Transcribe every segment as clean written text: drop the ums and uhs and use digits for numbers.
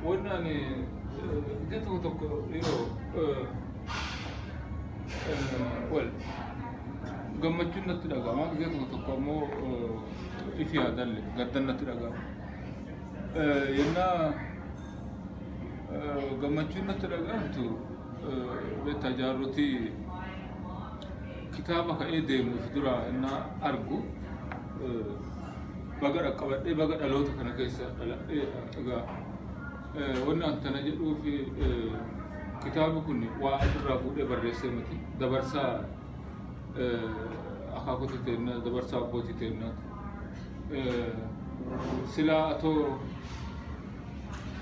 Wanni ani ija tokko tokko yeroo, well, gammachuun natti dhaga'ama, ija tokko tokko ammoo ifi yaadalle gaddan natti dhaga'ama. Yennaa gammachuun natti dhaga'amtu, beektaa, jaarrotii kitaaba ka'ee deemu if dura innaa argu, baga dhaqqabadhee, baga dhaloota kana keessa dhaladhee. Egaa wanni an tana jedhuu fi kitaabni kun waa ofirraa fuudhee barreessee miti, dabarsaa akaakota teennaa, dabarsaa abbootii teennaati. Silaa atoo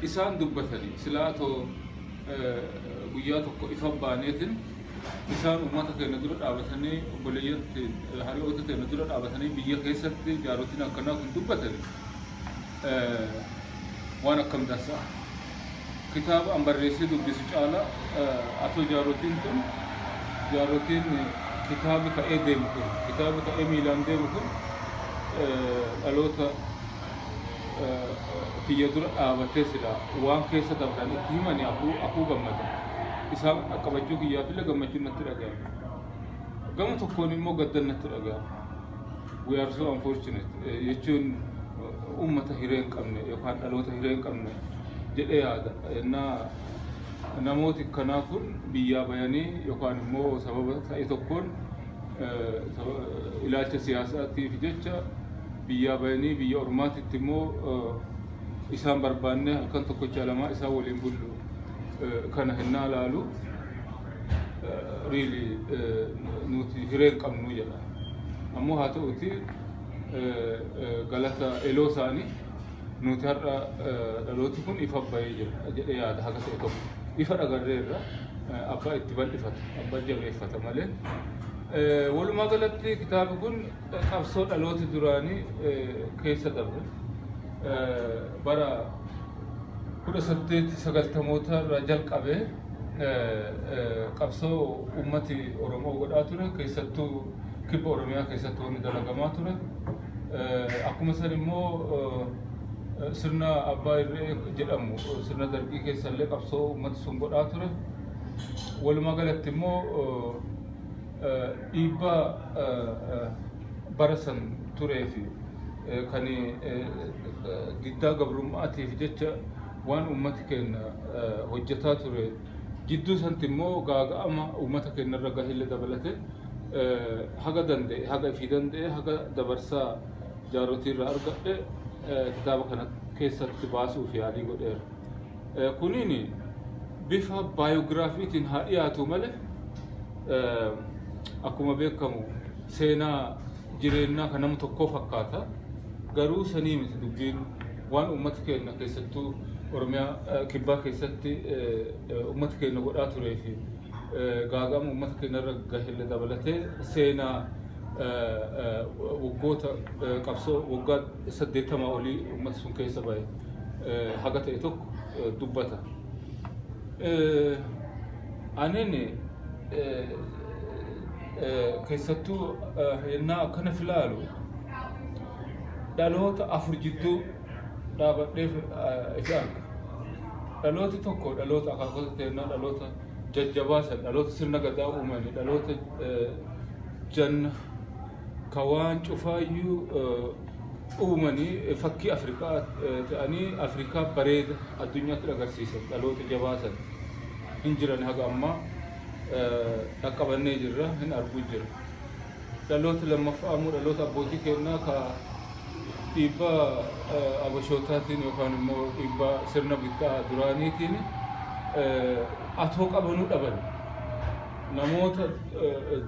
isaan dubbatanii, silaa atoo guyyaa tokko ifa baaneetin isaan uummata keenya dura dhaabatanii, obboleeyyatti hari'oota keenya dura dhaabatanii, biyya keessatti jaarotiin akkanaa kun dubbatanii, waan akkam dansaa. Kitaaba an barreessee dubbisu caala atoo jaarotiin tun, jaarotiin kitaabi ka'ee deemu kun, kitaabi ka'ee miilaan deemu kun dhaloota kiyya dura dhaabatee sila waan keessa dabran itti himani, akuu gammada. Isaan dhaqqabachuu kiyyaafillee gammachuun natti dhaga'ama. Gama tokkoon immoo gaddan natti dhaga'ama. We are so unfortunate jechuun uummata hiree hin qabne yookaan dhaloota hiree hin qabne jedhee yaada. Innaa namooti akkanaa kun biyyaa bayanii yookaan immoo sababa ta'e tokkoon, ilaalcha siyaasaatiif jecha biyyaa bayanii, biyya ormaatitti immoo isaan barbaannee halkan tokkocha lamaa isaan waliin bullu kana hinnaa laalu, really nuti hiree hin qabnu jedha. Ammoo haa ta'uti, galata eloo isaanii nuti har'a dhalooti kun ifa bahee jira jedhee yaada haga ta'e tokko. Ifa dhagarreerra, abbaa itti bal'ifata, abbaa jabeeffata malee. Walumaa galatti kitaabni kun qabsoo dhalooti duraanii keessa dabre. Bara 1890moota irraa jalqabee qabsoo uummati Oromoo godhaa ture, keessattuu kibba Oromiyaa keessatti wanni dalagamaa ture. Akkuma san immoo sirna abbaa irree jedhamu, sirna dargii keessallee qabsoo uummati sun godhaa ture. Walumaa galatti immoo dhiibbaa bara san turee fi kan diddaa gabrummaatiif jecha waan uummati keenya hojjetaa ture jidduu santi immoo gaaga'ama uummata keenya irra gahillee dabalate, haga danda'e, haga ifii danda'e, haga dabarsaa jaarotii irraa argadhe kitaaba kana keessatti baasuuf yaalii godheera. Kuniin bifa biographytiin haa dhiyaatu malee, akkuma beekamu seenaa jireenyaa kan nama tokkoo fakkaata. Garuu sanii miti dubbiin. Waan uummati keenya keessattuu Oromiyaa kibbaa keessatti uummati keenya godhaa turee fi gaaga'ama uummata keenya irra gahellee dabalatee, seenaa waggoota qabsoo waggaa 80 olii uummata sun keessa bahe haga ta'e tokko dubbata. Anin keessattuu yennaa akkana filaalu dhaloota afur jidduu dhaabadhee ifi arga. Dhalooti tokko dhaloota akaakota teennaa, dhaloota jajjabaa san, dhaloota sirna gadaa uumani, dhaloota janna ka waan cufaayyuu uumanii, fakkii Afrikaa ta'anii Afrikaa bareeda addunyaatti agarsiisan, dhaloota jabaa san hin jiran, haga ammaa dhaqqabannee jirra, hin arguu jira. Dhaloota lammaffaa immoo dhaloota abbootii keenyaa ka dhiibbaa abashootaatiin yookaan immoo dhiibbaa sirna bittaa duraaniitiin atoo qabanuu dhaban, namoota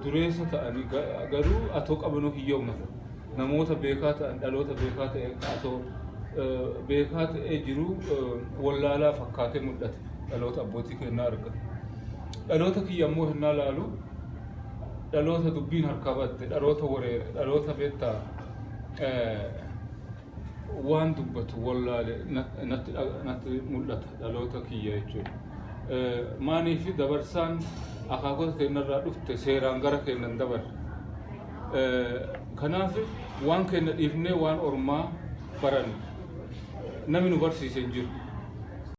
dureessa ta'anii garuu atoo qabanuu hiyyoomatan, namoota beekaa ta'an, dhaloota beekaa ta'e atoo beekaa ta'ee jiru wallaalaa fakkaatee mul'ate, dhaloota abbootii keenyaa arga. Dhaloota kiyya immoo hinnaa laalu, dhaloota dubbiin harkaa batte, dhaloota wareere, dhaloota beektaa waan dubbatu wallaale natti mul'ata dhaloota kiyya jechuudha. Maaniif dabarsaan akaakota keenyarraa dhufte seeraan gara keenyan dabarre. Kanaaf waan keenya dhiifnee waan ormaa baranne, namni nu barsiise hin jiru.